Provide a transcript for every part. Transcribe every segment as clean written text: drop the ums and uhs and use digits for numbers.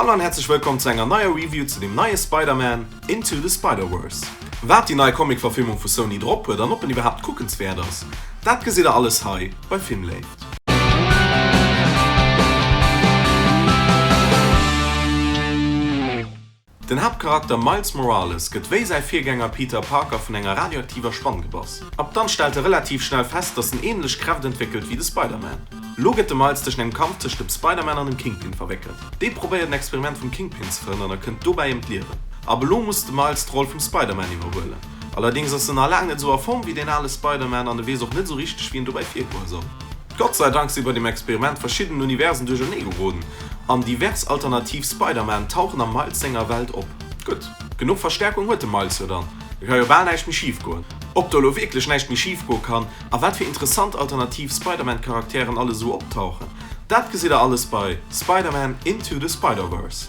Hallo an häerzlech wëllkomm zu enger neier Review zu dem neie Spider-Man, Into the Spider-Verse. Wat déi nei Comic-Verfilmung vu Sony drop huet an ob en iwwerhaapt kuckenswäert ass, dat gesitt der alles hei bei Filmléift. Den Haaptcharakter Miles Morales gëtt wéi säi Virgänger Peter Parker vun enger radioaktiver Spann gebass. Ab dann stellt e relativ schnell fest, dass en ähnlech Kräft entwéckelt wéi de Spider-Man. Lo gëtt de Miles tëschent engem Kampf tëschent dem Spider-Man an dem Kingpin verwéckelt. Dee probéiert en Experiment vum Kingpin ze verhënneren a kënnt dobäi ëm d'Liewen. Ab elo muss de Miles d'Roll vum Spider-Man iwwerhuelen. Allerdéngs ass en nach laang net esou a Form wéi deen ale Spider-Man an e weess och net esou richteg wéi en dobäi virgoe soll. Gott sei Dank si bei dem Experiment verschidden Universen duerchernee geroden an divers alternativ Spider-Man tauchen am Miles senger Welt op. Gutt, genuch Verstärkung huet de Miles jo dann, et ka jo bal näischt méi schif goen. Ob do elo wierklech näischt méi schif goe kann a wat fir interessant alternativ Spider-Man Charakteren alles esou optauchen, dat gesitt der alles bei Spider-Man, Into the Spider-Verse.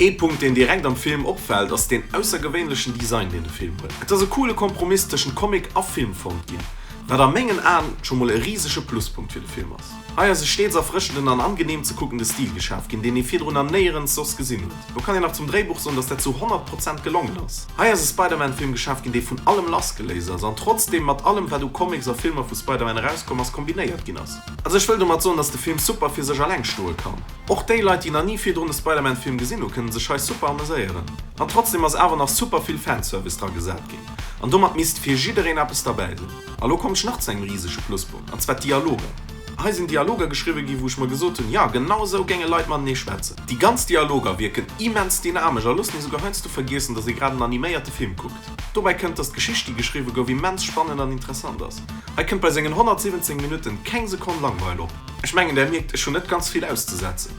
Ee Punkt deen direkt am Film opfält ass deen aussergewéinlechen Design deen de Film huet. Et ass e coole Kompromiss tëschent Comic a Film fonnt ginn, wat a mengen Aen scho mol e risege Pluspunkt fir de Film ass. Hei ass e steets erfrëschenden an angeneem ze kuckende Stil geschaf ginn, deen ee virdrun nach néierens soss gesinn huet. Lo kann een nach zum Dréibuch soen, dass dat zu 100 Prozent gelongen ass. Hei ass e Spider-Man Film geschaf ginn, dee vun allem lassgeléist ass an trotzdeem mat allem wat u Comics a Filmer vu Spider-Man erauskomm ass kombinéiert ginn ass. Also ech wëll domat soen, dass de Film super fir sech alleng stoe kann. Och déi Leit déi nach ni virdrun e Spider-Man Film gesinn hu kënnen sech hei super ameséieren. An trotzdem ass awer nach super vill Fanservice dra gesat ginn. An domat misst fir jiddereen eppes derbäi sinn. A lo kommt ech nach zu engem risege Pluspunkt, an zwar d'Dialoger. Hei sinn Dialoger geschriwwe ginn wou ech mer gesot hunn, jo genau esou géinge Leit matenee schwätzen. Déi ganz Dialoger wierken immens dynamesch a loossen ee souguer heiansdo vergiessen dass ee grad en animéierte Film kuckt. Dobäi kënnt dass d'Geschicht déi geschriwwe gouf immens spannend an interessant ass. Hei kënnt bei sengen 117 Minutten keng Sekonn Langweil op. Ech mengen där mierkt, ech hunn net ganz vill auszesetzen.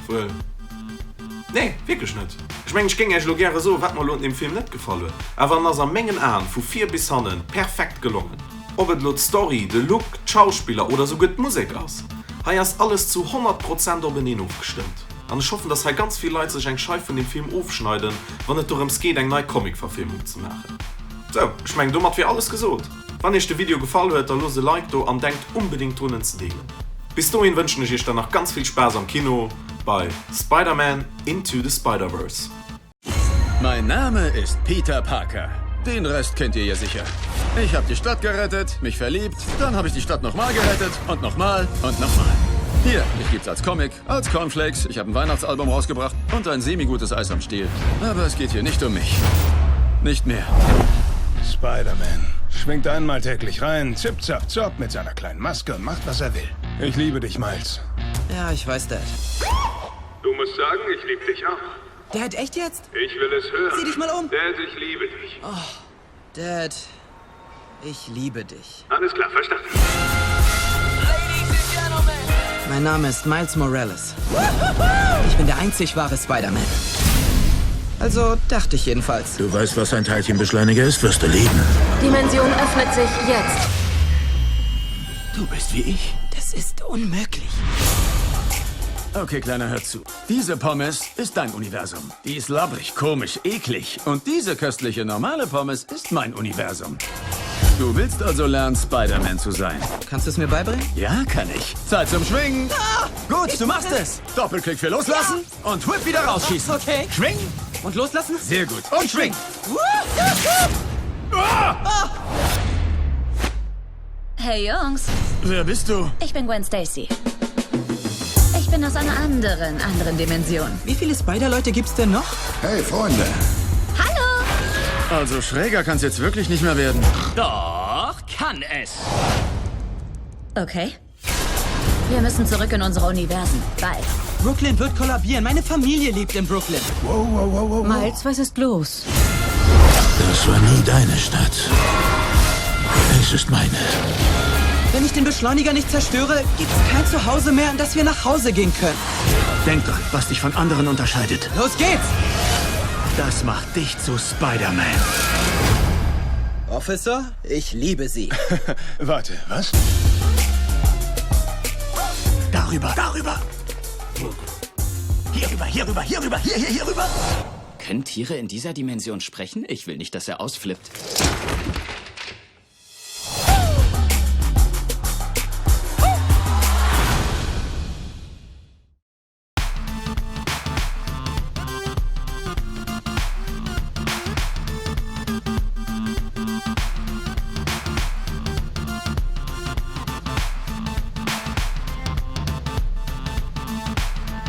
Obwuel, nee, wierklech net. Ech mengen, ech géing Iech elo gäre soen, wat mer elo un deem Film net gefall huet, awer en ass a mengen Aen vu vir bis hannen perfekt gelongen. Ob et elo d'Story, de Look, d'Schauspiller oder souguer d'Musek ass, hei ass alles zu 100 Prozent openeen ofgestëmmt. An ech hoffen, dass hei ganz vill Leit sech eng Scheif vun deem Film ofschneiden, wann et dorëms geet, eng nei Comic-Verfilmung ze maachen. Sou, ech mengen, domat wier alles gesot. Wann iech de Video gefall huet, da loosst e Like do an denkt unbedingt drun en ze deelen. Bis dohin wënschen ech iech dann nach ganz vill Spaass am Kino bei Spider-Man, Into the Spider-Verse. Mein Name ist Peter Parker. Den Rest kennt ihr ja sicher. Ich hab die Stadt gerettet, mich verliebt, dann hab ich die Stadt nochmal gerettet und nochmal und nochmal. Hier, mich gibt's als Comic, als Cornflakes, ich hab ein Weihnachtsalbum rausgebracht und ein semigutes Eis am Stiel. Aber es geht hier nicht um mich. Nicht mehr. Spider-Man schwingt einmal täglich rein, zip, zap, zop mit seiner kleinen Maske und macht, was er will. Ich liebe dich, Miles. Ja, ich weiß, Dad. Du musst sagen, ich liebe dich auch. Dad, echt jetzt? Ich will es hören. Zieh dich mal um. Dad, ich liebe dich. Oh, Dad, ich liebe dich. Alles klar, verstanden. Mein Name ist Miles Morales. Ich bin der einzig wahre Spider-Man. Also dachte ich jedenfalls. Du weißt, was ein Teilchenbeschleuniger ist, wirst du lieben. Dimension öffnet sich jetzt. Du bist wie ich. Das ist unmöglich. Okay, Kleiner, hör zu. Diese Pommes ist dein Universum. Die ist labbrig, komisch, eklig. Und diese köstliche normale Pommes ist mein Universum. Du willst also lernen, Spider-Man zu sein. Kannst du es mir beibringen? Ja, kann ich. Zeit zum Schwingen. Ah! Gut, du machst es. Doppelklick für loslassen ja. und whip wieder rausschießen. Okay. Schwingen. Und loslassen? Sehr gut. Und schwingen. Ah! Ah! Hey Jungs. Wer bist du? Ich bin Gwen Stacy. Ich bin aus einer anderen, anderen Dimension. Wie viele Spider-Leute gibt's denn noch? Hey Freunde. Hallo! Also schräger kann's jetzt wirklich nicht mehr werden. Doch, kann es. Okay. Wir müssen zurück in unsere Universen. Bald. Brooklyn wird kollabieren. Meine Familie lebt in Brooklyn. Wow, wow, wow, wow, wow. Miles, was ist los? Das war nie deine Stadt. Es ist meine. Wenn ich den Beschleuniger nicht zerstöre, gibt's kein Zuhause mehr, in das wir nach Hause gehen können. Denk dran, was dich von anderen unterscheidet. Los geht's! Das macht dich zu Spider-Man. Officer, ich liebe Sie. Warte, was? Darüber, darüber! Hier rüber, hier rüber, hier rüber, hier, hier, hier rüber! Können Tiere in dieser Dimension sprechen? Ich will nicht, dass er ausflippt.